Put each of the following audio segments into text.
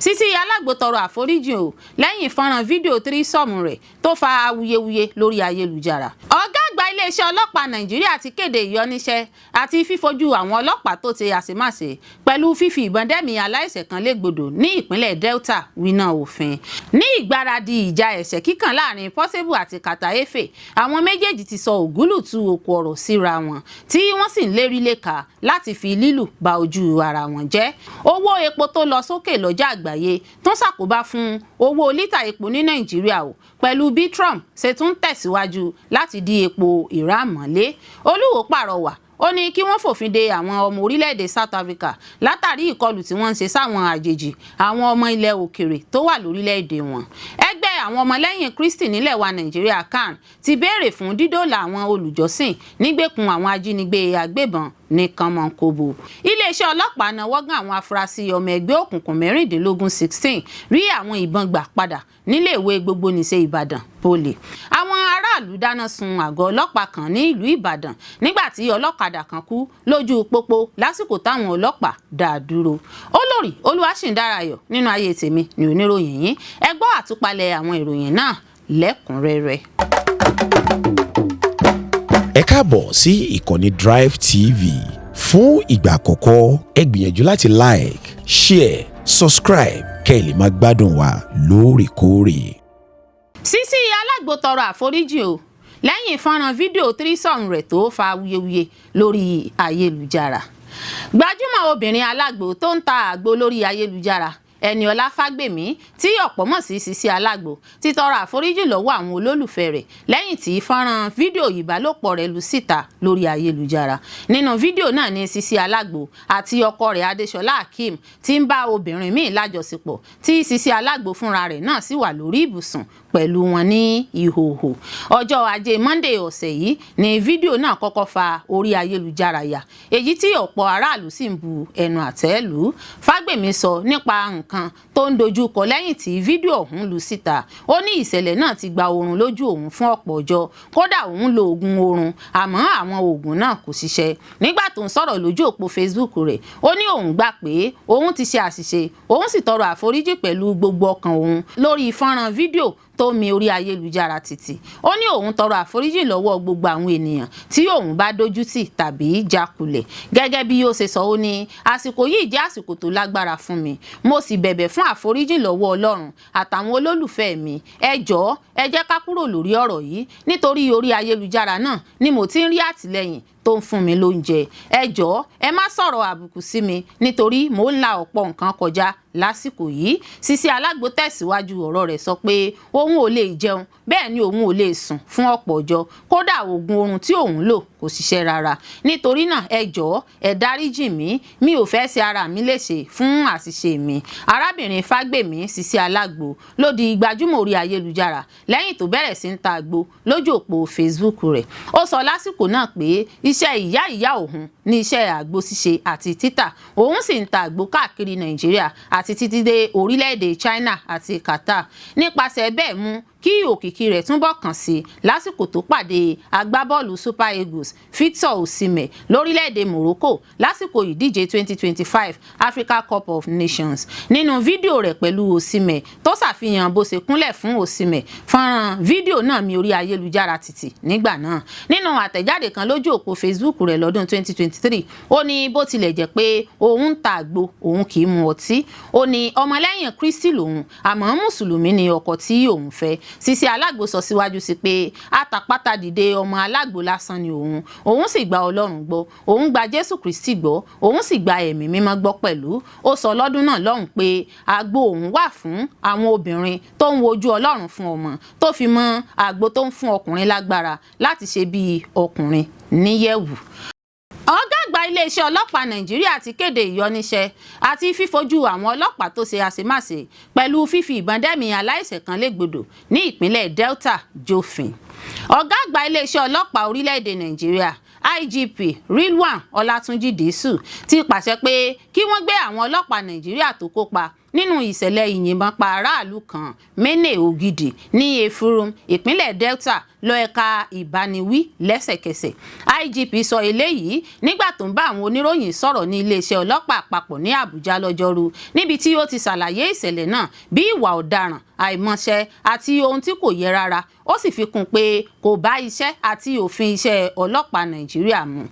Sisi Alágbo tọrọ àforíjì o lẹ́yìn fọ́nrán fídíò threesome rẹ̀ tó fa awuyewuye lórí ayélujára. Ọ̀gá àgbà iléeṣẹ́ ọlọ́pàá Nàìjíríà ti kéde ìyọníṣẹ́ àti fífojú àwọn ọlọ́pàá tó ti àṣemáṣe pẹ̀lú fífi ìbọn dẹ́mi aláìṣẹ̀ kan légbodò ní ìpínlẹ̀ Delta winá òfin. Ní ìgbáradì ìjà ẹ̀ṣẹ́ kíkàn láàrin Portable àti Carter Efe, àwọn méjèèjì ti sọ ògúlùtù òkú ọ̀rọ̀ síra wọn, tí wọ́n sì ń lérí léka láti fi lílù ba ojú ara wọn jẹ́. Owó epo tó lọ sókè lọ́jà àgbáyé tún ṣàkóbá fún owó lítà epo ní Nàìjíríà o, pẹ̀lú bí Trump ṣe tún tẹ̀síwájú láti di epo Iran mọ́lé. Olúwo pàrọwà, ó ní kí wọ́n fòfin de àwọn ọmọ orílẹ̀-èdè South Africa látàrí ìkọlù tí wọ́n ń ṣe sáwọn àjèjì, àwọn ọmọ ilẹ̀ òkèrè tó wà lórílẹ̀-èdè wọn. Ẹgbẹ́ àwọn ọmọlẹ́yìn Kristi nílẹ̀ wa Nàìjíríà, CAN, ti béèrè fún dídóòlà àwọn olùjọ́sìn nígbèkùn àwọn ajínigbé agbébọn ní kànmọ́nkóbó. Iléeṣẹ́ ọlọ́pàá nawọ́ gán àwọn afurasí ọmọ ẹgbẹ́ òkùnkùn 16, 16 rí àwọn ìbọn gbà padà níléèwé gbogbonìṣe Ìbàdàn Poly. Àwọn aráàlú dáná sun àgọ́ ọlọ́pàá kan ní ìlú Ìbàdàn nígbà tí ọlọ́kadà kan kú lójú pópó lásìkò táwọn ọlọ́pàá dá a dúró. Olórí Olúwaṣìndárayọ̀ nínú ayé tèmi ní oníròyìn yín. Ẹ gbọ́ àtúpalẹ̀ àwọn ìròyìn náà lẹ́kùnrẹ́rẹ́. Ẹ káàbọ̀ sí ìkànnì Drive TV. Fún ìgbà àkọ́kọ́, ẹ gbìyànjú láti like, share, subscribe kẹ́ ẹ lè máa gbádùn wa lóòrèkóòrè. Sisi Alágbo tọrọ àforíjì o lẹ́yìn fọ́nrán fídíò threesome rẹ̀ tó fa awuyewuye lórí ayélujára. Gbajúmọ̀ obìnrin alágbo tó ń ta àgbo lórí ayélujára, Ẹniọlá Fágbèmí, tí ọ̀pọ̀ mọ̀ sí Sisi Alágbo, ti tọrọ àforíjì lọ́wọ́ àwọn olólùfẹ́ rẹ̀ lẹ́yìn tí fọ́nrán fídíò ìbálòpọ̀ rẹ̀ lu síta lórí ayélujára. Nínú fídíò náà ní Sisi Alágbo àti ọkọ rẹ̀ Adéṣọlá Akeem ti ń bá obìnrin míì lájọṣepọ̀, tí Sisi Alágbo fúnra rẹ̀ náà sì wà lórí ibùsùn pẹ̀lú wọn ní ìhòòhò. Ọjọ́ Ajé Monday ọ̀sẹ̀ yìí ni fídíò náà kọ́kọ́ fa orí ayélujára ya, èyí tí ọ̀pọ̀ aráàlú sì ń bu ẹnu àtẹ́ lù ú. Fágbèmí sọ nípa nǹkan tó ń dojú kọ lẹ́yìn tí fídíò ọ̀hún lu síta. Ó ní ìṣẹ̀lẹ̀ náà ti gba oorun lójú òun fún ọ̀pọ̀ ọjọ́, kódà òun lo oògùn oorun, àmọ́ àwọn oògùn náà kò ṣiṣẹ́. Nígbà tó ń sọ̀rọ̀ lójú òpó Facebook rẹ̀, ó ní òun gbà pé òun ti ṣe àṣìṣe, òun sì tọrọ àforíjì pẹ̀lú gbogbo ọkàn òun lórí fọ́nrán fídíò tó mi orí ayélujára títì. Ó ní òun tọrọ àforíjì lọ́wọ́ gbogbo àwọn ènìyàn tí òun bá dójú tì tàbí jákulẹ̀. Gẹ́gẹ́ bí ó ṣe sọ, ó ní àsìkò yìí jẹ́ àsìkò tó lágbára fún mi, mo sì bẹ̀bẹ̀ fún àforíjì lọ́wọ́ Ọlọ́run àtàwọn olólùfẹ́ mi. Ẹ jọ̀ọ́, ẹ jẹ́ ká kúrò lórí ọ̀rọ̀ yìí, nítorí orí ayélujára náà ni mo ti ń rí àtìlẹ́yìn tó ń fún mi lóúnjẹ. Ẹ jọ̀ọ́, ẹ má sọ̀rọ̀ àbùkù sí mi, nítorí mò ń la ọ̀pọ̀ nǹkan kọjá lásìkò yìí. Sisi Alágbo tẹ̀síwájú ọ̀rọ̀ rẹ̀ sọ pé òun ò lè jẹun, bẹ́ẹ̀ ni òun ò lè sùn fún ọ̀pọ̀ ọjọ́, kódà oògùn oorun tí òun lò kò ṣiṣẹ́ rárá. Nítorí náà, ẹ jọ̀ọ́, ẹ dáríjì mí, mi ò fẹ́ ṣe ara mi léṣe fún àṣìṣe mi. Arábìnrin Fágbèmí Sisi Alágbo ló di gbajúmọ̀ orí ayélujára lẹ́yìn tó bẹ̀rẹ̀ sí ń ta àgbo lójú òpó Facebook rẹ̀. Ó sọ lásìkò náà pé iṣẹ́ ìyá ìyá òun ní iṣẹ́ àgbo ṣíṣe àti títà, òun sì ń ta àgbo káàkiri Nàìjíríà àti títí dé orílẹ̀-èdè China àti Qatar. Nípasẹ̀ bẹ́ẹ̀ mú kí òkìkí rẹ̀ túbọ̀ kàn sí lásìkò tó pàdé agbábọ́ọ̀lù Super Eagles Victor Osimhen lórílẹ̀-èdè Morocco lásìkò ìdíje 2025 Africa Cup of Nations. Nínú fídíò rẹ̀ pẹ̀lú Osimhen tó ṣàfihàn bó ṣe kúnlẹ̀ fún Osimhen, fọ́nrán fídíò náà mi orí ayélujára títì nígbà náà. Nínú àtẹ̀jáde kan lójú òpó Facebook rẹ̀ lọ́dún 2023, ó ní bó tilẹ̀ jẹ́ pé òun ń ta àgbo, òun kì í mu ọtí. Ó ní ọmọlẹ́yìn Kristi lòun, àmọ́ mùsùlùmí ni ọkọ tí òun fẹ́. Sisi Alágbo sọ síwájú sí pé àtàpátá dìde ọmọ alágbo lásán ni òun, òun sì gba Ọlọ́run gbọ́, òun gba Jésù Kristi gbọ́, òun sì gba Ẹ̀mí Mímọ́ gbọ́ pẹ̀lú. Ó sọ lọ́dún náà lọ́hùn pé àgbo òun wà fún àwọn obìnrin tó ń wojú Ọlọ́run fún ọmọ, tó fi mọ́ àgbo tó ń fún ọkùnrin lágbára láti ṣe bíi ọkùnrin níyẹ̀wù. Ọ̀gá àgbà iléeṣẹ́ ọlọ́pàá Nàìjíríà ti kéde ìyọníṣẹ́ àti fífojú àwọn ọlọ́pàá tó ṣe àṣemáṣe pẹ̀lú fífi ìbọn dẹ́mi aláìṣẹ̀ kan légbodò ní ìpínlẹ̀ Delta jófin. Ọ̀gá àgbà iléeṣẹ́ ọlọ́pàá orílẹ̀-èdè Nàìjíríà, IGP Rilwan Ọlátúnjì Dísù, ti pàṣẹ pé kí wọ́n gbé àwọn ọlọ́pàá Nàìjíríà tó kópa. Nínú ìṣẹ̀lẹ̀ ìyìnbọn pa aráàlú kan, Mene Ogidi, ní Effurun, ìpínlẹ̀ Delta, lọ ẹ̀ka ìbániwí lẹ́sẹ̀kẹsẹ̀. IGP sọ eléyìí nígbà tó ń bá àwọn oníròyìn sọ̀rọ̀ ní iléeṣẹ́ ọlọ́pàá àpapọ̀ ní Àbújá lọ́jọ́rú, níbi tí ó ti ṣàlàyé ìṣẹ̀lẹ̀ náà bí ìwà ọ̀daràn, àìmọṣẹ́ àti ohun tí kò yẹ rárá. Ó sì fi kún pé kò bá iṣẹ́ àti òfin iṣẹ́ ọlọ́pàá Nàìjíríà mu.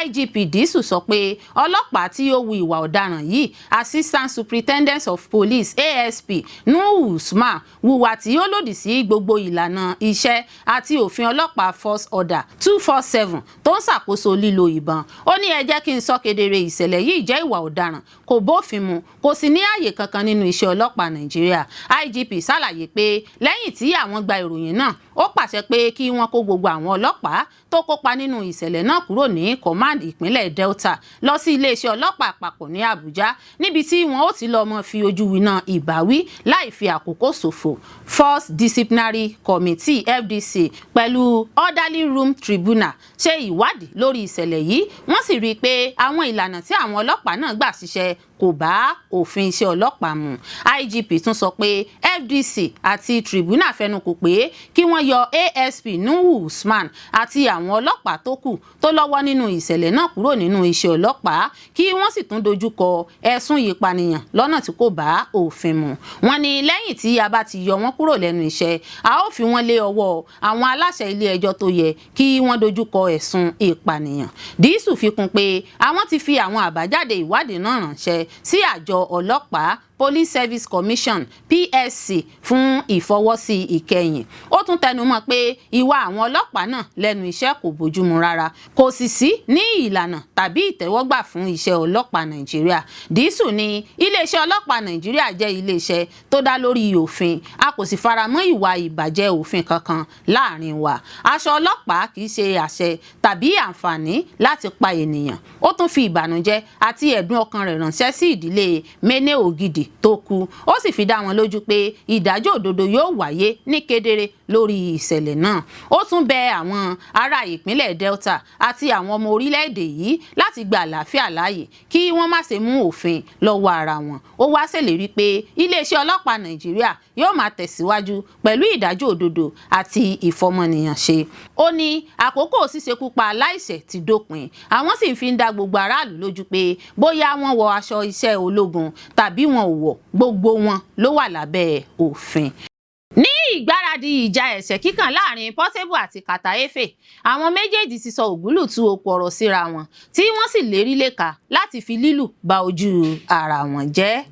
IGP Disu sọ pé ọlọ́pàá tí ó hu ìwà ọ̀daràn yìí, Assistant Superintendent of Police, ASP Nuhu Usman, hùwà tí ó lòdì sí gbogbo ìlànà iṣẹ́ àti òfin ọlọ́pàá, Force Order 247 tó ń ṣàkóso lílo ìbọn. Ó ní, "Ẹ jẹ́ kí n sọ kedere, ìṣẹ̀lẹ̀ yìí jẹ́ ìwà ọ̀daràn, kò bófin mu, kò sì ní ààyè kankan nínú iṣẹ́ ọlọ́pàá Nàìjíríà." IGP ṣàlàyé pé lẹ́yìn tí àwọn gba ìròyìn náà, ó pàṣẹ pé kí wọ́n kó gbogbo àwọn ọlọ́pàá tó kópa nínú ìṣẹ̀lẹ̀ náà kúrò ní command ìpínlẹ̀ Delta lọ sí iléeṣẹ́ ọlọ́pàá àpapọ̀ ní Àbújá, níbi tí wọn ó ti lọ́ọ́ mọ́ fi ojú winá ìbáwí láì fi àkókò ṣòfò. Force Disciplinary Committee, FDC, pẹ̀lú Orderly Room Tribunal ṣe ìwádìí lórí ìṣẹ̀lẹ̀ yìí, wọ́n sì rí i pé àwọn ìlànà tí àwọn ọlọ́pàá náà gbà ṣiṣẹ́ kò bá òfin iṣẹ́ ọlọ́pàá mu. IGP tún sọ pé FDC àti tribunal fẹnukò pé kí wọ́n yọ ASP Nuhu Usman àti àwọn ọlọ́pàá tó kù tó lọ́wọ́ nínú ìṣẹ̀lẹ̀ náà kúrò nínú iṣẹ́ ọlọ́pàá, kí wọ́n sì tún dojúkọ ẹ̀sùn ìpànìyàn lọ́nà tí kò bá òfin mu. Wọ́n ní lẹ́yìn tí a bá ti yọ wọ́n kúrò lẹ́nu iṣẹ́, a ó fi wọ́n lé ọwọ́ àwọn aláṣẹ ilé ẹjọ́ tó yẹ kí wọ́n dojúkọ ẹ̀sùn ìpànìyàn. Dísù fi kún pé àwọn ti fi àwọn àbájáde ìwádìí náà ránṣẹ́ sí àjọ ọlọ́pàá, Police Service Commission, PSC, fún ìfọwọ́sí ìkẹyìn. Ó tún tẹnumọ́ pé ìwà àwọn ọlọ́pàá náà lẹ́nu iṣẹ́ kò bójúmu rárá, kò sì sí ní ìlànà tàbí ìtẹ́wọ́gbà fún iṣẹ́ ọlọ́pàá Nàìjíríà. Dísù ní iléeṣẹ́ ọlọ́pàá Nàìjíríà jẹ́ iléeṣẹ́ tó dá lórí òfin, a kò sì faramọ́ ìwà ìbàjẹ́ òfin kankan láàrin wa. Aṣọ ọlọ́pàá kì í ṣe àṣẹ tàbí àǹfààní láti pa ènìyàn. Ó tún fi ìbànújẹ́ àti ẹ̀dùn ọkàn rẹ̀ ránṣẹ́ sí ìdílé Mene Ogidi tó kú, ó sì fi dá wọn lójú pé ìdájọ́ òdodo yóò wáyé ní kedere lórí ìṣẹ̀lẹ̀ náà. Ó tún bẹ àwọn ará ìpínlẹ̀ Delta àti àwọn ọmọ orílẹ̀-èdè yìí láti gba àlàáfíà láàyè, kí wọ́n má ṣe mú òfin lọ́wọ́ ara wọn. Ó wá ṣèlérí pé iléeṣẹ́ ọlọ́pàá Nàìjíríà yóò máa tẹ̀síwájú pẹ̀lú ìdájọ́ òdodo àti ìfọmọnìyàn ṣe. Ó ní àkókò ṣíṣekú pa aláìṣẹ̀ ti dópin, àwọn sì fi ń dá gbogbo aráàlú lójú pé bóyá wọ́n wọ aṣọ iṣẹ́ ológun tàbí wọn ò wọ̀, gbogbo wọn ló wà lábẹ́ òfin. Ní ìgbáradì ìjà ẹ̀sẹ̀ kíkàn láàrin Portable àti Carter Efe, àwọn méjèèjì ti sọ ògúlùtù okò ọ̀rọ̀ síra wọn, tí wọ́n sì lérí léka láti fi lílù ba ojú ara wọn jẹ́.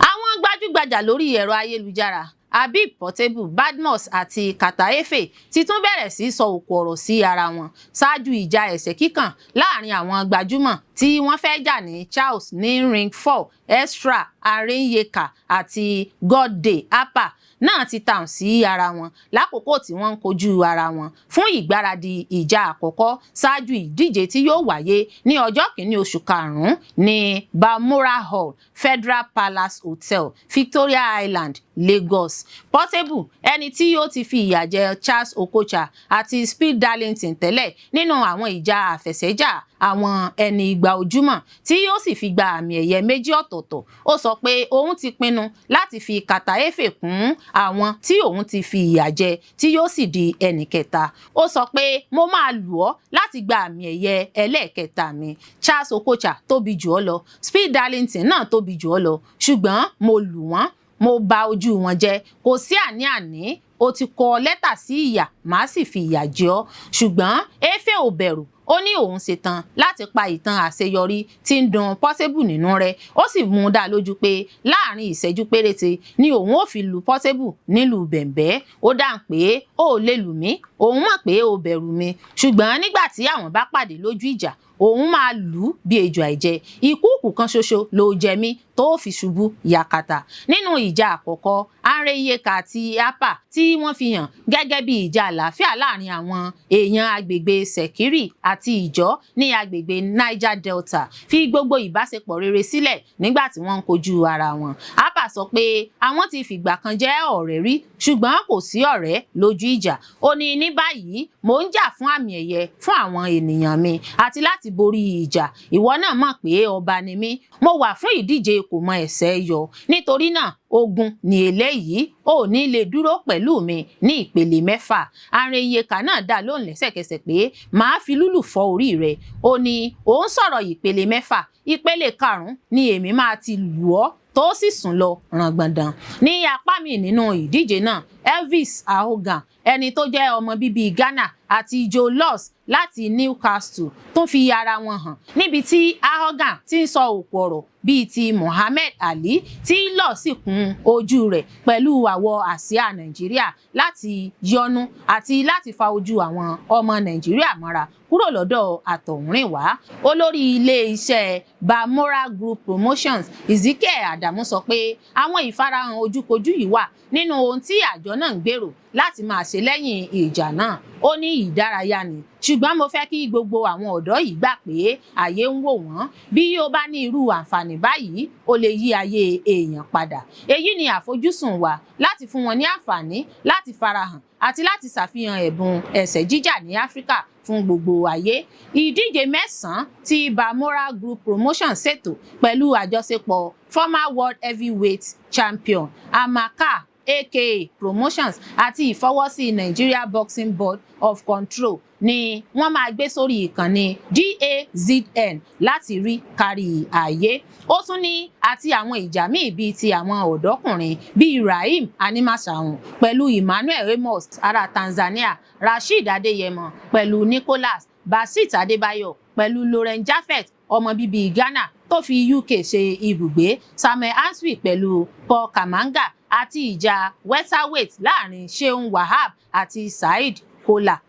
Àwọn gbajúgbajà lórí ẹ̀rọ ayélujára Habib Portable, Badmus àti Carter Efe ti tún bẹ̀rẹ̀ sí sọ òkò ọ̀rọ̀ sí ara wọn ṣáájú ìjà ẹ̀sẹ̀ kíkàn láàrin àwọn gbajúmọ̀ tí wọ́n fẹ́ jà ní Charles ní Ring 4. Extra Arenyeka àti Godday Appa náà ti tàn sí ara wọn lákòókò tí wọ́n ń kojú ara wọn fún ìgbáradì ìjà àkọ́kọ́ ṣáájú ìdíje tí yóò wáyé ní ọjọ́ 1 oṣù karùn-ún ní Balmoral Hall, Federal Palace Hotel, Victoria Island, Lagos. Portable, ẹni tí ó ti fi ìyà jẹ Charles Okocha àti Speed Darlington tẹ́lẹ̀ nínú àwọn ìjà àfẹsẹ̀jà àwọn ẹni igba ojúmọ́, tí ó sì fi gba àmì ẹ̀yẹ méjì ọ̀tọ̀ọ̀tọ̀, ó sọ pé òun ti pinnu láti fi Carter Efe kún àwọn tí òun ti fi ìyà jẹ, tí yóò sì di ẹnì kẹta. Ó sọ pé, "Mo máa lù ọ́ láti gba àmì ẹ̀yẹ ẹlẹ́ẹ̀kẹta mi. Charles Okocha tóbi jù ọ́ lọ, Speed Darlington náà tóbi jù ọ́ lọ, ṣùgbọ́n mo lù wọ́n, mo bà ojú wọn jẹ́. Kò sí àní-àní, o ti kọ lẹ́tà sí ìyà, màá sì fi ìyà jẹ ọ́." Ṣùgbọ́n Efe ò bẹ̀rù. Ó ní òun ṣetán láti pa ìtàn àṣeyọrí tí ń dun Portable nínú rẹ̀. Ó sì mú un dá lójú pé láàrin ìṣẹ́jú péréte ni òun ò fi lu Portable nílùú bẹ̀m̀bẹ́. Ó dáhùn pé, "Ó lè lù mí, òun mọ̀ pé ó bẹ̀rù mi, ṣùgbọ́n nígbà tí àwọn bá pàdé lójú ìjà, òun máa lù ú bí ejò àìjẹ. Ìkúùkù kan ṣoṣo ló jẹ mí tó fi ṣubú yakata." Nínú ìjà àkọ́kọ́, Arenyeka àti Appa, tí wọ́n fi hàn gẹ́gẹ́ bí ìjà àlàáfíà láàrin àwọn èèyàn agbègbè Sẹ̀kírì àti Ìjọ́ ní agbègbè Niger Delta, fi gbogbo ìbáṣepọ̀ rere sílẹ̀ nígbà tí wọ́n ń kojú ara wọn. Appa sọ pé àwọn ti fìgbà kan jẹ́ ọ̀rẹ́ rí, ṣùgbọ́n kò sí ọ̀rẹ́ lójú ìjà. Ó ní, "Ní báyìí, mò ń jà fún àmì ẹ̀yẹ fún àwọn ènìyàn mi àti láti Láti borí ìjà, ìwọ náà mọ̀ pé ọba ni mí. Mo wà fún ìdíje kò mọ ẹsẹ̀ yọ, nítorí náà ogun ni eléyìí, ò ní lè dúró pẹ̀lú mi ní ìpele 6. Arinyeka náà dá lóhùn lẹ́sẹ̀kẹsẹ̀ pé màá fi lúlù fọ́ orí rẹ̀. Ó ní òun sọ̀rọ̀ ìpele 6, ìpele 5 ni èmi máa ti lù ọ́ tó sì sùn lọ ràngbọ̀ndàn. Ní apá mi nínú ìdíje náà, Elvis Ahogan, ẹni tó jẹ́ ọmọ bíbí Ghana, àti Joe Loss láti Newcastle tún fi ara wọn hàn, níbi tí Ahogan ti ń sọ òkú ọ̀rọ̀ bíi ti Muhammad Ali, tí Loss sì kún ojú rẹ̀ pẹ̀lú àwọ̀ àsíá Nàìjíríà láti yọnu àti láti fa ojú àwọn ọmọ Nàìjíríà mọ́ra kúrò lọ́dọ̀ àtọ̀húnrìnwá. Olórí ilé-iṣẹ́ Bamora Group Promotions, Ezekiel Adamu, sọ pé àwọn ìfarahàn ojúkojú yìí wà nínú ohun tí àjọ náà ń gbèrò láti máa ṣe lẹ́yìn ìjà náà. Ó ní ìdárayá ni, ṣùgbọ́n mo fẹ́ kí gbogbo àwọn ọ̀dọ́ yìí gbà pé ayé ń wò wọ́n. Bí ó bá ní irú àǹfààní báyìí, ó lè yí ayé èèyàn padà. Èyí ni àfojúsùn wa, láti fún wọn ní àǹfààní láti farahàn àti láti ṣàfihàn ẹ̀bùn ẹ̀sẹ̀ jíjà ní Áfíríkà fún gbogbo ayé. Ìdíje 9 tí Bamora Group Promotion ṣètò pẹ̀lú àjọṣepọ̀ former world heavyweight champion Amaka aka Promotions àti ìfọwọ́sí Nigeria Boxing Board of Control ni wọ́n máa gbé sórí ìkànnì DAZN láti rí kárí ayé. Ó tún ní àti àwọn ìjà míì bíi ti àwọn ọ̀dọ́kùnrin bíi Rahim Animasahun pẹ̀lú Emmanuel Amos ará Tanzania, Rasheed Adeyemo pẹ̀lú Nicholas Basit Adébáyọ̀ pẹ̀lú Lauren Jaffet, ọmọ bíbí Ghana tó fi UK ṣe ibùgbé, Samuel Answi pẹ̀lú Paul Kamanga, àti ìjà welterweight láàrin Seun Wahab àti Saheed Kola.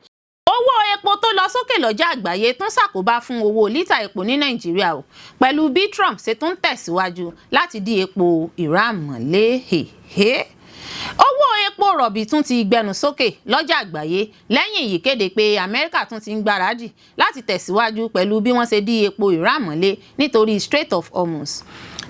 Owó epo tó lọ sókè lọ́jà àgbáyé tún ṣàkóbá fún owó lítà epo ní Nàìjíríà o, pẹ̀lú bí Trump ṣe tún tẹ̀síwájú láti dí epo Iran mọ́lé. Owó epo rọ̀bì tún ti gbẹnu sókè lọ́jà àgbáyé lẹ́yìn ìkéde pé Amẹ́ríkà tún ti ń gbáradì láti tẹ̀síwájú pẹ̀lú bí wọ́n ṣe dí epo Iran mọ́lé nítorí Strait of Hormuz.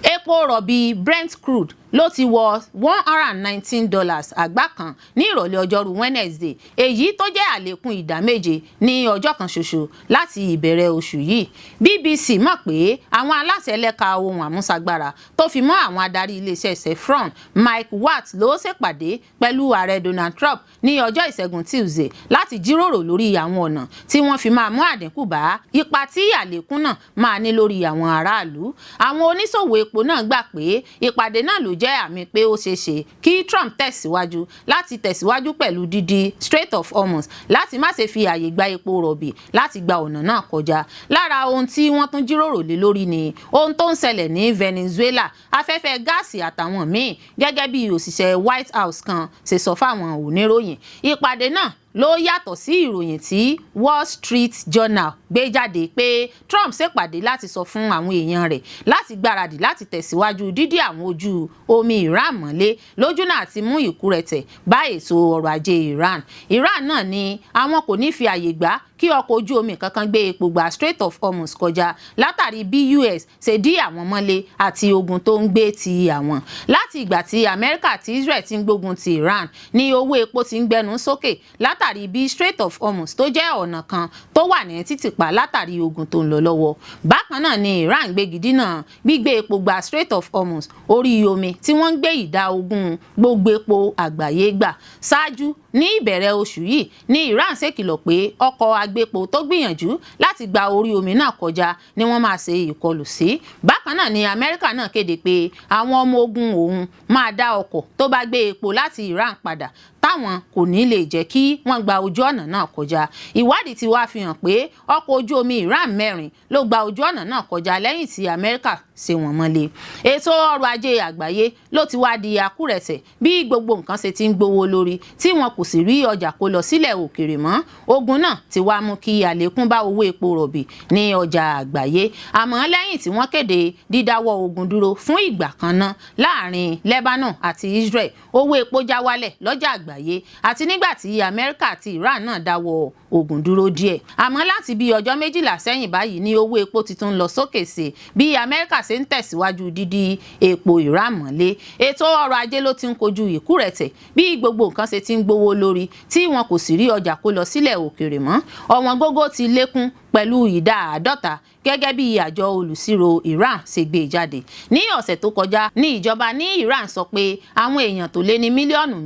Epo rọ̀bì Brent crude ló ti wọ $119 àgbá kan ní ìrọ̀lẹ́ ọjọ́rú Wednesday, èyí tó jẹ́ àlékún ìdá 7 ní ọjọ́ kan ṣoṣo láti ìbẹ̀rẹ̀ oṣù yìí. BBC mọ̀ pé àwọn aláṣẹ lẹ́ka ohun àmúṣagbára tó fi mọ́ àwọn adarí iléeṣẹ́ Chevron, Mike Watt, ló ṣèpàdé pẹ̀lú ààrẹ Donald Trump ní ọjọ́ ìṣẹ́gun Tuesday láti jíròrò lórí àwọn ọ̀nà tí wọ́n fi máa mú àdínkù bá ipa tí àlékún náà máa ní lórí àwọn aráàlú. Àwọn oníṣòwò epo náà gbà pé ìpàdé náà ló jẹ́ àmì pé ó ṣeé ṣe kí Trump tẹ̀síwájú láti tẹ̀síwájú pẹ̀lú dídí Strait of Hormuz láti má ṣe fi àyè gba epo rọ̀bì láti gba ọ̀nà náà kọjá. Lára ohun tí wọ́n tún jíròrò lé lórí ni ohun tó ń ṣẹlẹ̀ ní Venezuela, afẹ́fẹ́ gáàsì àtàwọn míì, gẹ́gẹ́ bí òṣìṣẹ́ White House kan ṣe sọ fáwọn oníròyìn. Ìpàdé náà ló yàtọ̀ sí ìròyìn tí Wall Street Journal gbé jáde pé Trump ṣèpàdé láti sọ fún àwọn èèyàn rẹ̀ láti gbáradì láti tẹ̀síwájú dídí àwọn ojú omi Iran mọ́lé lójúnà àti mú ìkúrẹ̀tẹ̀ bá ètò ọrọ̀ ajé Iran. Iran náà ni àwọn kò ní fi àyè gbà kí ọkọ̀ ojú omi kankan gbé epo gba Strait of Hormuz kọjá látàrí bí US ṣe dí àwọn mọ́lé àti ogun tó ń gbé ti àwọn. Láti ìgbà tí Amẹ́ríkà àti Israel ti ń gbógun ti Iran ní owó epo ti ń gbẹnu sókè, látàrí bí Strait of Hormuz tó jẹ́ ọ̀nà kan tó wà ní títìpa látàrí ogun tó ń lọ lọ́wọ́. Bákan náà ni Iran gbégi dínà gbígbé epo gba Strait of Hormuz, orí omi tí wọ́n ń gbé ìdá 20 gbogbo epo àgbáyé gbà. Ṣáájú ní ìbẹ̀rẹ̀ oṣù yìí ní Iran ṣèkìlọ̀ pé ọkọ̀ agbépo tó gbìyànjú láti gba orí omi náà kọjá ni wọ́n máa ṣe ìkọlù sí. Bákan náà ni Amẹ́ríkà náà kéde pé àwọn ọmọ ogun òun máa dá ọkọ̀ tó bá gbé epo láti Iran padà, táwọn kò ní lè jẹ́ kí wọ́n gba ojú ọ̀nà náà kọjá. Ìwádìí ti wá fi hàn pé ọkọ̀ ojú omi Iran 4 ló gba ojú ọ̀nà náà kọjá lẹ́yìn tí Amẹ́ríkà ṣe wọ́n mọ́lé. Ètò ọrọ̀ ajé àgbáyé ló ti wá di akúrẹ̀tẹ̀ bí gbogbo nǹkan ṣe ti ń gbówó lórí, tí wọn kò sì rí ọjà kó lọ sílẹ̀ òkèèrè mọ́. Ogun náà ti wá mú kí àlékún bá owó epo rọ̀bì ní ọjà àgbáyé. Àmọ́ lẹ́yìn tí wọ́n kéde dídáwọ́ ogun dúró fún ìgbà kan náà láàrin Lebanon àti Israel, owó epo já wálẹ̀ lọ́jà àgbáyé, àti nígbà tí Amẹ́ríkà àti Iran náà dáwọ́ ogun dúró díẹ̀. Àmọ́ láti bí ọjọ́ 12 sẹ́yìn báyìí ní owó epo ti tún lọ sókè sí bí Amẹ́ríkà ṣe ń tẹ̀síwájú dídí epo Iran mọ́lé. Ètò ọrọ̀ ajé ló ti ń kojú ìkúrẹ̀tẹ̀ bí gbogbo nǹkan ṣe ti ń gbówó lórí, tí wọn kò sì rí ọjà kó lọ sílẹ̀ òkèèrè mọ́. Ọ̀wọ́n gógó ti lékún pẹ̀lú 50% gẹ́gẹ́ bí àjọ olùsírò Iran ṣe gbé jáde. Ní ọ̀sẹ̀ tó kọjá ní ìjọba ní Iran sọ pé àwọn èèyàn tó lé ní 2 mílíọ̀nù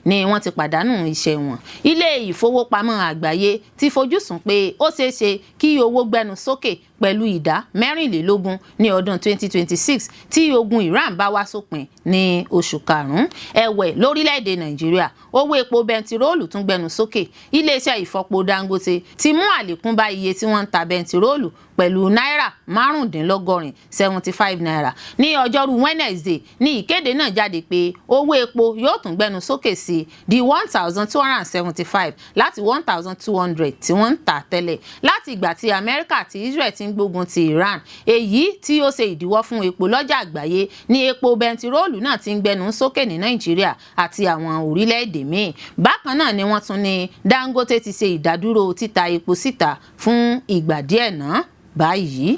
ni wọ́n ti pàdánù iṣẹ́ wọn. Ilé ìfowópamọ́ àgbáyé ti fojúsùn pé ó ṣeé ṣe kí owó gbẹnu sókè pẹ̀lú 24% ní ọdún 2026 tí ogun Iran bá wá sópin ní oṣù karùn-ún. Ẹ̀wẹ̀, lórílẹ̀‐èdè Nàìjíríà, owó epo bẹntiróòlù tún gbẹnu sókè. Iléeṣẹ́ ìfọpo Dangote ti mú àlékún bá iye tí wọ́n ń ta bẹntiróòlù pẹ̀lú náírà 95, ₦75. Ní ọjọ́rú Wednesday ní ìkéde náà jáde pé owó epo yóò tún gbẹnu sókè sí di 1,275 láti 1,200 tí wọ́n ń tà tẹ́lẹ̀. Láti ìgbà tí Amẹ́ríkà àti Israel ti ń gbógun ti Iran, èyí tí ó ṣe ìdíwọ́ fún epo lọ́jà àgbáyé, ní epo bẹntiróòlù náà ti ń gbẹnu sókè ní Nàìjíríà àti àwọn orílẹ̀-èdè míì. Bákan náà ni wọ́n tún ní Dangote ti ṣe ìdádúró títa epo síta fún ìgbà díẹ̀ náà báyìí.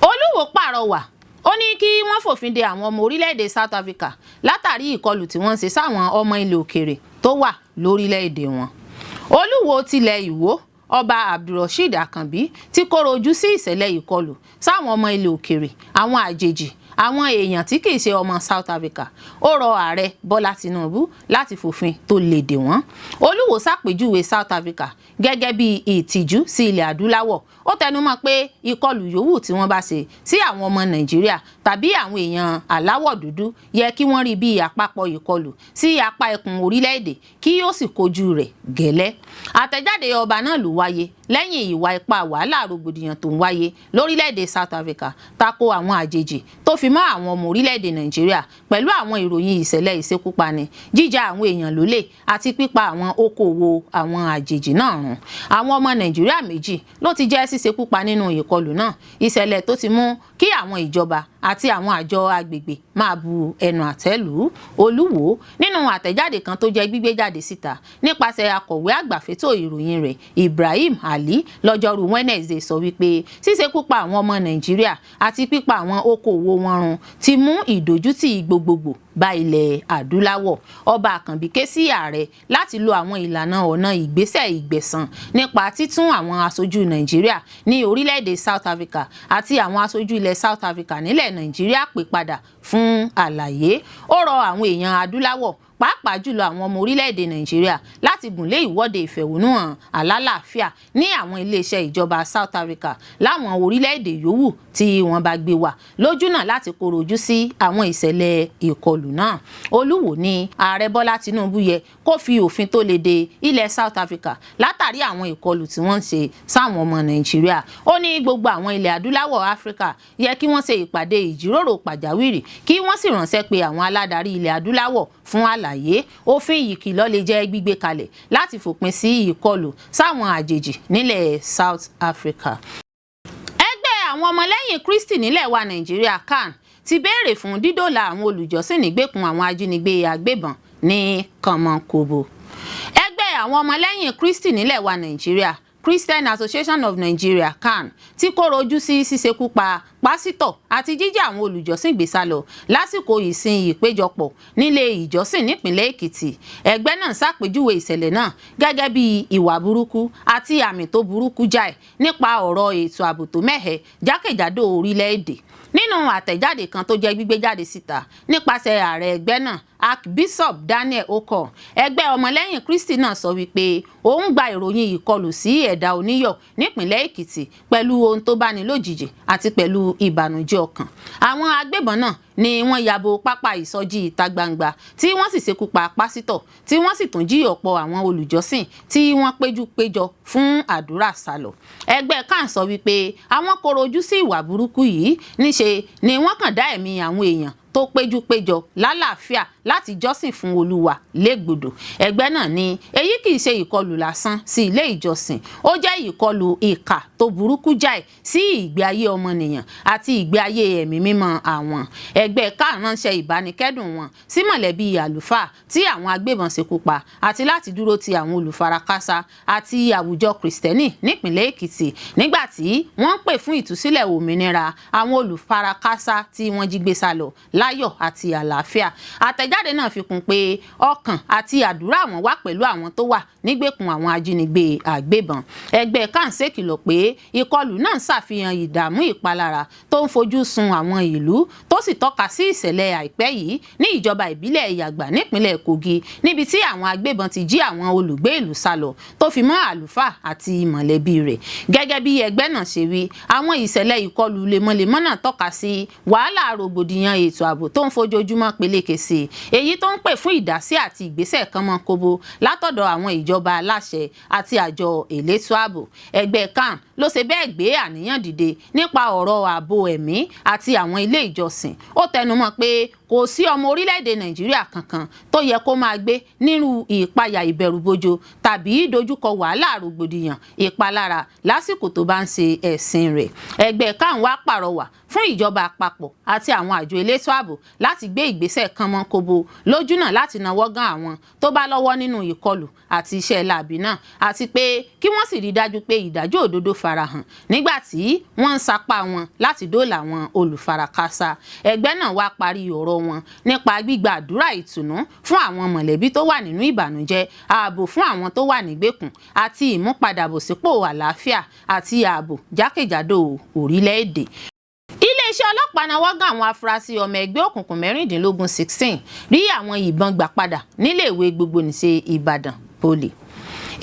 Olúwo pàrọwà, ó ní kí wọ́n fòfin de àwọn ọmọ orílẹ̀-èdè South Africa látàrí ìkọlù tí wọ́n ń ṣe sáwọn ọmọ ilẹ̀ òkèèrè tó wà lórílẹ̀-èdè wọn. Olúwo tilẹ̀ Ìwó, Ọba Abdulrasheed Akànbí, tí kóró ojú sí ìṣẹ̀lẹ̀ ìkọlù sáwọn ọmọ ilẹ̀ òkèèrè, àwọn àjèjì, àwọn èèyàn tí kì í ṣe ọmọ South Africa. Ó rọ Ààrẹ Bọ́lá Tinubu láti fòfin tó lè dè wọ́n. Olúwo ṣàpèjúwe South Africa gẹ́gẹ́ bí ìtìjú sí ilẹ̀ adúláwọ̀. Ó tẹnumọ́ pé ìkọlù yòówù tí wọ́n bá ṣe sí àwọn ọmọ Nàìjíríà tàbí àwọn èèyàn aláwọ̀ dúdú yẹ kí wọ́n rí bí àpapọ̀ ìkọlù sí apá ẹkùn orílẹ̀-èdè, kí ó sì kojú rẹ̀ gẹ́lẹ́. Àtẹ̀jáde ọba náà ló wáyé lẹ́yìn ìwà ipá wàhálà rògbòdìyàn tó ń wáyé lórílẹ̀-èdè South Africa tako àwọn àjèjì tó fi mọ́ àwọn ọmọ orílẹ̀-èdè Nàìjíríà, pẹ̀lú àwọn ìròyìn ìṣẹ̀lẹ̀ ìṣekúpani, jíjà àwọn èèyàn lólè àti pípa àwọn okòòwò àwọn àjèjì náà run. Àwọn ọmọ Nàìjíríà 2 ló ti jẹ́ ṣíṣekúpa nínú ìkọlù náà, ìṣẹ̀lẹ̀ tó ti mú kí àwọn ìjọba àti àwọn àjọ agbègbè máa bu ẹnu àtẹ́ lù ú. Olúwo, nínú àtẹ̀jáde kan tó jẹ́ gbígbé jáde síta nípasẹ̀ akọ̀wé àgbà fétò ìròyìn rẹ̀, Ibrahim Ali, lọ́jọ́rú Wednesday, sọ wípé ṣíṣekúpa àwọn ọmọ Nàìjíríà àti pípa àwọn okòòwò wọn run ti mú ìdójútì gbogbogbò bá ilẹ̀ adúláwọ̀. Ọba Àkànbí ké sí ààrẹ láti lo àwọn ìlànà ọ̀nà ìgbésẹ̀ ìgbẹ̀san nípa títún àwọn aṣojú Nàìjíríà ní orílẹ̀-èdè South Africa àti àwọn aṣojú ilẹ̀ South Africa nílẹ̀ Nàìjíríà pè padà fún àlàyé. Ó rọ àwọn èèyàn adúláwọ̀, pàápàá jùlọ àwọn ọmọ orílẹ̀-èdè Nàìjíríà, láti gùnlé ìwọ́de ìfẹ̀hónúhàn alálàáfíà ní àwọn iléeṣẹ́ ìjọba South Africa láwọn orílẹ̀-èdè yòówù tí wọ́n bá gbé wà lójúnà láti koro ojú sí àwọn ìṣẹ̀lẹ̀ ìkọlù náà. Olúwo ní Ààrẹ Bọ́lá Tinubu yẹ kó fi òfin tó le de ilẹ̀ South Africa látàrí àwọn ìkọlù tí wọ́n ń ṣe sáwọn ọmọ Nàìjíríà. Ó ní gbogbo àwọn ilẹ̀ adúláwọ̀ Áfíríkà yẹ kí wọ́n ṣe ìpàdé ìjíròrò pàjáwìrì, kí wọ́n sì ránṣẹ́ pé àwọn aládarí ilẹ̀ adúláwọ̀ fún àlàyé. Òfin ìkìlọ̀ lè jẹ́ gbígbé kalẹ̀ láti fòpin sí ìkọlù sáwọn àjèjì nílẹ̀ South Africa. Ẹgbẹ́ àwọn ọmọlẹ́yìn Kristi nílẹ̀ wa Nàìjíríà, CAN, ti béèrè fún dídòòlà àwọn olùjọ́sìn nígbèkùn àwọn ajínigbé agbébọn ní kànmọ́nkóbó. Ẹgbẹ́ àwọn ọmọlẹ́yìn Kristi nílẹ̀ wa Nàìjíríà, Christian Association of Nigeria, CAN, tí kóró ojú sí ṣíṣekú pa pásítọ̀ àti jíjí àwọn olùjọ́sìn gbé sá lọ lásìkò ìsìn ìpéjọpọ̀ nílé ìjọsìn nípìnlẹ̀ Èkìtì. Ẹgbẹ́ náà ṣàpèjúwe ìṣẹ̀lẹ̀ náà gẹ́gẹ́ bí ìwà burúkú àti àmì tó burúkú jáì nípa ọ̀rọ̀ ètò ààbò tó mẹ́hẹ jákèjádò orílẹ̀-èdè. Nínú àtẹ̀jáde kan tó jẹ́ gbígbé jáde síta nípasẹ̀ ààrẹ ẹgbẹ́ náà, Archbishop Daniel Okon, ẹgbẹ́ ọmọlẹ́yìn Kristi náà sọ wípé òun gba ìròyìn ìkọlù sí Ẹ̀dà Oníyọ̀ nípìnlẹ̀ Èkìtì pẹ̀lú ohun tó báni lójijì àti pẹ̀lú ìbànújẹ́ ọkàn. Àwọn agbébọn náà ni wọ́n yabo pápá ìsọjí ìta gbangba, tí wọ́n sì ṣekú pa pásítọ̀, tí wọ́n sì tún jí ọ̀pọ̀ àwọn olùjọ́sìn tí wọ́n péjú péjọ fún àdúrà sálọ. Ẹgbẹ́ CAN sọ wípé àwọn koro ojú sí ìwà burúkú yìí. Níṣe ni wọ́n kàn dá ẹ̀mí àwọn èèyàn tó péjú péjọ lálàáfíà láti jọ́sìn fún Olúwa légbodò. Ẹgbẹ́ náà ní èyí kì í ṣe ìkọlù lásán sí ilé ìjọsìn, ó jẹ́ ìkọlù ìkà tó burúkú jáì sí ìgbé ayé ọmọnìyàn àti ìgbé ayé ẹ̀mí mímọ́ àwọn. Ẹgbẹ́ CAN ránṣẹ́ ìbánikẹ́dùn wọn sí mọ̀lẹ́bí àlùfáà tí àwọn agbébọn ṣekú pa àti láti dúró ti àwọn olùfarakásá àti àwùjọ Kìrìsìtẹ́nì nípìnlẹ̀ Èkìtì nígbà tí wọ́n ń pè fún ìtúsílẹ̀ òmìnira àwọn olùfarakásá tí wọ́n jí gbé sálọ láyọ̀ àti àlàáfíà. Àtẹ̀jáde náà fi kún pé ọkàn àti àdúrà àwọn wà pẹ̀lú àwọn tó wà nígbèkùn àwọn ajínigbé àgbébọn. Ẹgbẹ́ CAN ṣèkìlọ̀ pé ìkọlù náà ń ṣàfihàn ìdààmú ìpalára tó ń fojú sun àwọn ìlú, tó sì tọ́ka sí ìṣẹ̀lẹ̀ àìpẹ́ yìí ní ìjọba ìbílẹ̀ Ìyàgbà nípínlẹ̀ Kogi, níbi tí àwọn agbébọn ti jí àwọn olùgbé ìlú sálọ tó fi mọ́ àlùfáà àti mọ̀lẹ́bí rẹ̀. Gẹ́gẹ́ bí ẹgbẹ́ náà ṣe wí, àwọn ìṣẹ̀lẹ̀ ìkọlù lemọ́lemọ́ náà tọ́ka sí wàhálà rògbòdìyàn ètò ààbò tó ń fojoojúmọ́ peléke sí i, èyí tó ń pè fún ìdásí àti ìgbésẹ̀ kánmọ́kóbó látọ̀dọ̀ àwọn ìjọba aláṣẹ àti àjọ elétò ààbò. Ẹgbẹ́ CAN ló ṣe bẹ́ẹ̀ gbé àníyàn dìde nípa ọ̀rọ̀ ààbò ẹ̀mí àti àwọn ilé ìjọsìn. Ó tẹnumọ́ pé kò sí ọmọ orílẹ̀-èdè Nàìjíríà kankan tó yẹ kó máa gbé nínú ìpayà ìbẹ̀rùbojo tàbí dojúkọ wàhálà rògbòdìyàn ìpalára lásìkò tó bá ń ṣe ẹ̀sìn rẹ̀. Ẹgbẹ́ CAN wá pàrọwà fún ìjọba àpapọ̀ àti àwọn àjọ elétò ààbò láti gbé ìgbésẹ̀ kánmọ́kóbó lójúnà láti nawọ́ gán àwọn tó bá lọ́wọ́ nínú ìkọlù àti iṣẹ́ láabi náà, àti pé kí wọ́n sì rí dájú pé ìdájọ́ òdodo farahàn nígbà tí wọ́n ń sapá wọn láti dóòlà àwọn olùfarakásá. Ẹgbẹ́ náà wá parí ọ̀rọ̀ wọn nípa gbígba àdúrà ìtùnú fún àwọn mọ̀lẹ́bí tó wà nínú ìbànújẹ́, ààbò fún àwọn tó wà nígbèkùn àti ìmúpadàbọ̀sípò àlàáfíà àti ààbò jákèjádò orílẹ̀-èdè. Iléeṣẹ́ ọlọ́pàá nawọ́ gán àwọn afurasí ọmọ ẹgbẹ́ òkùnkùn 16 16 rí àwọn ìbọn gbà padà níléèwé gbogbonìṣe Ìbàdàn Poly.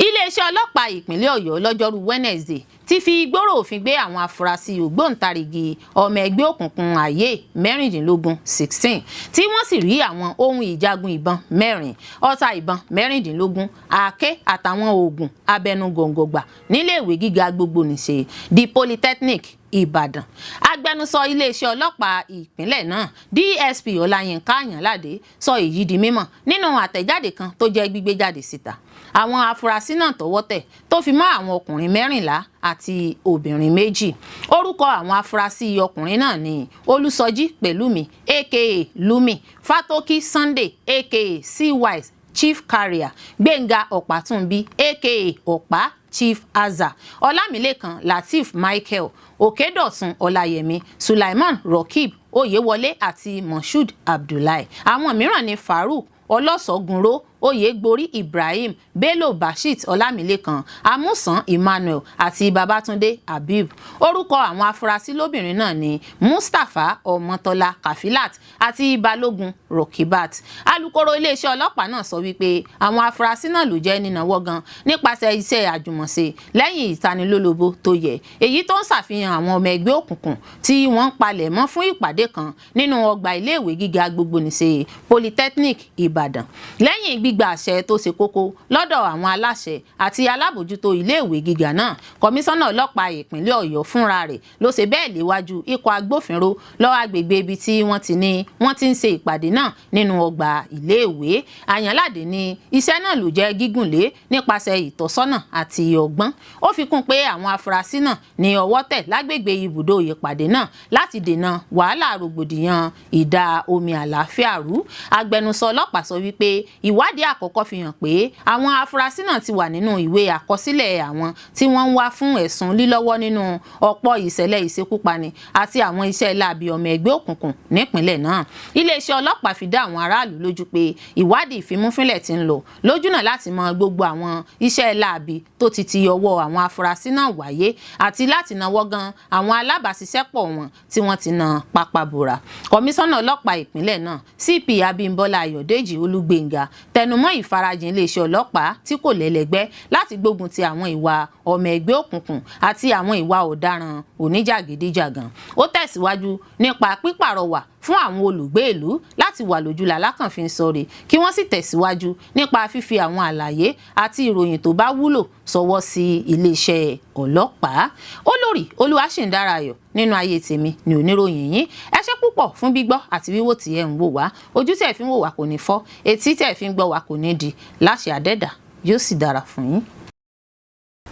Iléeṣẹ́ ọlọ́pàá ìpínlẹ̀ Ọ̀yọ́ lọ́jọ́rú Wednesday ti fi gbòòrò òfin gbé àwọn afurasí ògbóǹtarìgì ọmọ ẹgbẹ́ òkùnkùn ayé 16 16, tí wọ́n sì rí àwọn ohun ìjagun ìbọn 4, ọta ìbọn 16, àáké àtàwọn oògùn abẹnugọ̀ngọ̀ gbà níléèwé gíga gbogbonìṣe The Polytechnic Ìbàdàn. Agbẹnusọ iléeṣẹ́ ọlọ́pàá ìpínlẹ̀ náà, DSP Ọláyínká Àyànládé, sọ èyí di mímọ̀ nínú àtẹ̀jáde kan tó jẹ́ gbígbé jáde síta. Àwọn afurasí náà tọ́wọ́ tẹ̀ tó fi mọ́ àwọn ọkùnrin 14 àti obìnrin 2. Orúkọ àwọn afurasí ọkùnrin náà ni Olúsọjí Pẹ̀lúmi aka Lumi, Fatoki Sunday aka Cwise Chief Carrier, Gbẹ̀ngà Ọ̀pátúnbí aka Ọ̀pá Chief Azza, Ọlámilẹ́kan Lateef Michael, Òkèdọ̀tun Ọláyẹmí, Sulaiman Rokeeb Oyèwọlé àti Moshood Abdullahi. Àwọn mìíràn ni Farouk Ọlọ́sọ̀gúnró, Oyègborí Ibrahim, Bello Bashit Ọlámilẹ́kan, Amusan Emmanuel àti Babatunde Habib. Orúkọ àwọn afurasí lóbìnrin náà ni Mustapha Ọmọtọ́lá Kafilat àti Balógun Rokibat. Alukoro iléeṣẹ́ ọlọ́pàá náà sọ wípé àwọn afurasí náà ló jẹ́ nínàwọ́ gan nípasẹ̀ iṣẹ́ àjùmọ̀ṣe lẹ́yìn ìtanilólobó tó yẹ, èyí tó ń ṣàfihàn àwọn ọmọ ẹgbẹ́ òkùnkùn tí wọ́n ń palẹ̀ mọ́ fún ìpàdé kan nínú ọgbà iléèwé gíga gbogbonìṣe Polytechnic Ìbàdàn. Lẹ́yìn gbígba àṣẹ tó ṣe kókó lọ́dọ̀ àwọn aláṣẹ àti alábòjútó iléèwé gíga náà, kọmíṣánná ọlọ́pàá ìpínlẹ̀ Ọ̀yọ́ fúnra rẹ̀ ló ṣe bẹ́ẹ̀ léwájú ikọ̀ agbófinró lọ agbègbè ibi tí wọ́n ti ní wọ́n ti ń ṣe ìpàdé náà nínú ọgbà iléèwé. Àyànládé ní iṣẹ́ náà ló jẹ́ gígùnlé nípasẹ̀ ìtọ́sọ́nà àti ọgbọ́n. Ó fi kún pé àwọn afurasí náà ní ọwọ́ tẹ̀ lágbègbè ibùdó ìpàdé náà láti dènà wàhálà rògbòdìyàn ìdá omi àlàáfíà rú. Agbẹnusọ ọlọ́pàá sọ wípé ìwádìí àkọ́kọ́ fi hàn pé àwọn afurasí náà ti wà nínú ìwé àkọsílẹ̀ àwọn tí wọ́n ń wá fún ẹ̀sùn lílọ́wọ́ nínú ọ̀pọ̀ ìṣẹ̀lẹ̀ ìṣekúpani àti àwọn iṣẹ́ láabi ọmọ ẹgbẹ́ òkùnkùn nípìnlẹ̀ náà. Iléeṣẹ́ ọlọ́pàá fi dá àwọn aráàlú lójú pé ìwádìí ìfimúfínlẹ̀ ti ń lọ lójúnà láti mọ gbogbo àwọn iṣẹ́ láabi tó ti ti ọwọ́ àwọn afurasí náà wáyé àti láti nawọ́ gan àwọn alábàáṣiṣẹ́pọ̀ wọn tí wọ́n ti na pápá bora. Kọmíṣánná ọlọ́pàá ìpínlẹ̀ náà, CP Abímbọ́lá Ayọ̀dèjì Olúgbénga, tẹnumọ́ ìfarajìn iléeṣẹ́ ọlọ́pàá tí kò lẹ́lẹ́gbẹ́ láti gbógun ti àwọn ìwà ọmọ ẹgbẹ́ òkùnkùn àti àwọn ìwà ọ̀daràn oníjàgídíjàgan. Ó tẹ̀síwájú nípa pípàrọwà Fún àwọn olùgbé ìlú láti wà lójú làlákàn fi ṣọ́rí, kí wọ́n sì tẹ̀síwájú nípa fífi àwọn àlàyé àti ìròyìn tó bá wúlò sọwọ́ sí iléeṣẹ́ ọlọ́pàá. Olórí Olúwaṣìǹdárayọ̀ nínú ayé tèmi ní oníròyìn yín. Ẹ ṣé púpọ̀ fún gbígbọ́ àti wíwò tí ẹ ń wò wá. Ojú tẹ̀ fi ń wò wá kò ní fọ́, etí tẹ̀ fi ń gbọ́ wá kò ní di. Láṣẹ àdẹ́dà, yóò sì dára fún yín.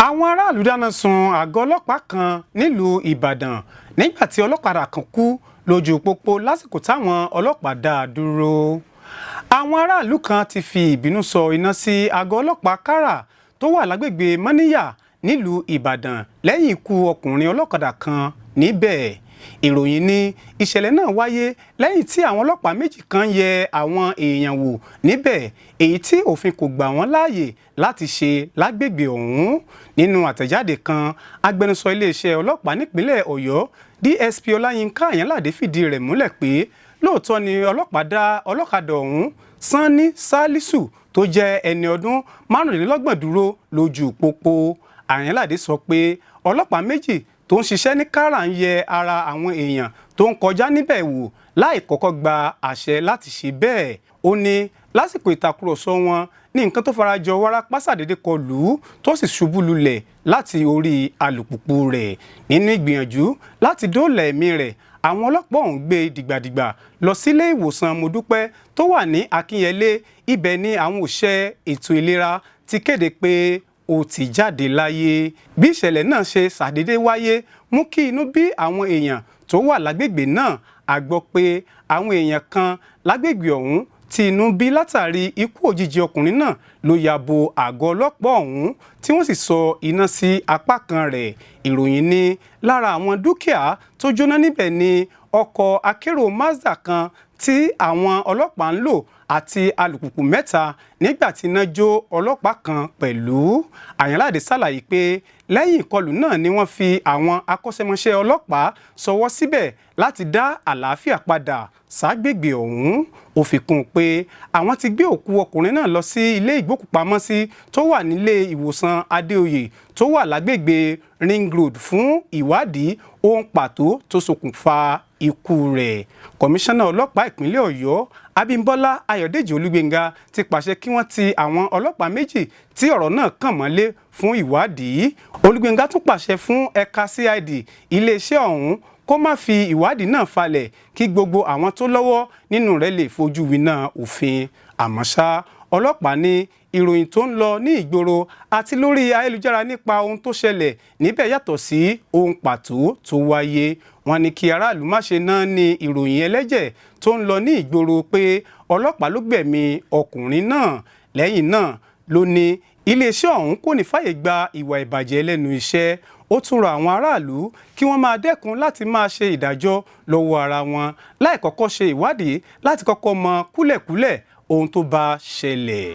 Àwọn aráàlú dáná sun àgọ́ ọlọ́pàá kan nílùú Ìbàdàn nígbà tí ọlọ́kadà kan kú lójú pópó lásìkò táwọn ọlọ́pàá dá a dúró. Àwọn aráàlú kan ti fi ìbínú sọ iná sí àgọ́ ọlọ́pàá Kára tó wà lágbègbè Mọ́níyà nílùú Ìbàdàn lẹ́yìn ikú ọkùnrin ọlọ́kadà kan níbẹ̀. Ìròyìn ní ìṣẹ̀lẹ̀ náà wáyé lẹ́yìn tí àwọn ọlọ́pàá méjì kan yẹ àwọn èèyàn wò níbẹ̀, èyí tí òfin kò gbà wọ́n láàyè láti ṣe lágbègbè ọ̀hún. Nínú àtẹ̀jáde kan, agbẹnusọ iléeṣẹ́ ọlọ́pàá nípínlẹ̀ Ọ̀yọ́, DSP Ọláyínká Àyànládé, fìdí rẹ̀ múlẹ̀ pé lóòótọ́ ni ọlọ́pàá dá ọlọ́kadà ọ̀hún, Sanni Salisu, tó jẹ́ ẹni ọdún 25 dúró lójú pópó. Àyànládé sọ pé ọlọ́pàá méjì tó ń ṣiṣẹ́ ní Kára ń yẹ ara àwọn èèyàn tó ń kọjá níbẹ̀ wò láì kọ́kọ́ gba àṣẹ láti ṣe bẹ́ẹ̀. Ó ní lásìkò ìtàkùrọ̀sọ wọn ní nǹkan tó farajọ wárápá ṣàdédé kọ lù ú, tó sì ṣubú lulẹ̀ láti orí alùpùpù rẹ̀. Nínú ìgbìyànjú láti dóòlà ẹ̀mí rẹ̀, àwọn ọlọ́pàá ọ̀hún gbé dìgbàdìgbà lọ sílé ìwòsàn Mọ́dúpẹ́ tó wà ní Akínyẹlé. Ibẹ̀ ni àwọn òṣìṣẹ́ ètò ìlera ti kéde pé ó ti jáde láyé. Bí ìṣẹ̀lẹ̀ náà ṣe ṣàdédé wáyé mú kí inú bí àwọn èèyàn tó wà lágbègbè náà. A gbọ́ pé àwọn èèyàn kan lágbègbè ọ̀hún tí inú bí látàrí ikú òjijì ọkùnrin náà ló ya bo àgọ́ ọlọ́pàá ọ̀hún, tí wọ́n sì sọ iná sí apá kan rẹ̀. Ìròyìn ní lára àwọn dúkìá tó jóná níbẹ̀ ní ọkọ̀ akérò Mazda kan tí àwọn ọlọ́pàá ń lò àti alùpùpù mẹ́ta, nígbà tí iná jó ọlọ́pàá kan pẹ̀lú. Àyànláde ṣàlàyé pé lẹ́yìn ìkọlù náà ni wọ́n fi àwọn akọ́ṣẹ́mọṣẹ́ ọlọ́pàá ṣọwọ́ síbẹ̀ láti dá àlàáfíà padà ságbègbè ọ̀hún. Ó fi kún un pé àwọn ti gbé òkú ọkùnrin náà lọ sí ilé ìgbókùpamọ́sí tó wà nílé ìwòsàn Adéoyè tó wà lágbègbè Ring Road fún ìwádìí ohun pàtó tó ṣokùnfà ikú rẹ̀. Kọmíṣánná ọlọ́pàá ìpínlẹ̀ Ọ̀yọ́, Abímbọ́lá Ayọ̀dèjì Olúgbénga, ti pàṣẹ kí wọ́n ti àwọn ọlọ́pàá méjì tí ọ̀rọ̀ náà kàn mọ́lé fún ìwádìí. Olúgbénga tún pàṣẹ fún ẹ̀ka CID iléeṣẹ́ ọ̀hún kó má fi ìwádìí náà falẹ̀, kí gbogbo àwọn tó lọ́wọ́ nínú rẹ̀ lè fojú winá òfin. Àmọ́ ṣá, ọlọ́pàá ní ìròyìn tó ń lọ ní ìgboro àti lórí ayélujára nípa ohun tó ṣẹlẹ̀ níbẹ̀ yàtọ̀ sí ohun pàtó tó wáyé. Wọ́n ní kí aráàlú má ṣe náà ní ìròyìn ẹlẹ́jẹ̀ tó ń lọ ní ìgboro pé ọlọ́pàá ló gbẹ̀mí ọkùnrin náà. Lẹ́yìn náà ló ní iléeṣẹ́ ọ̀hún kò ní fàyè gba ìwà ìbàjẹ́ lẹ́nu iṣẹ́. Ó tún rọ àwọn aráàlú kí wọ́n máa dẹ́kun láti máa ṣe ìdájọ́ lọ́wọ́ ara wọn láì kọ́kọ́ ṣe ìwádìí láti kọ́kọ́ mọ kúlẹ̀kúlẹ̀ ohun tó bá ṣẹlẹ̀.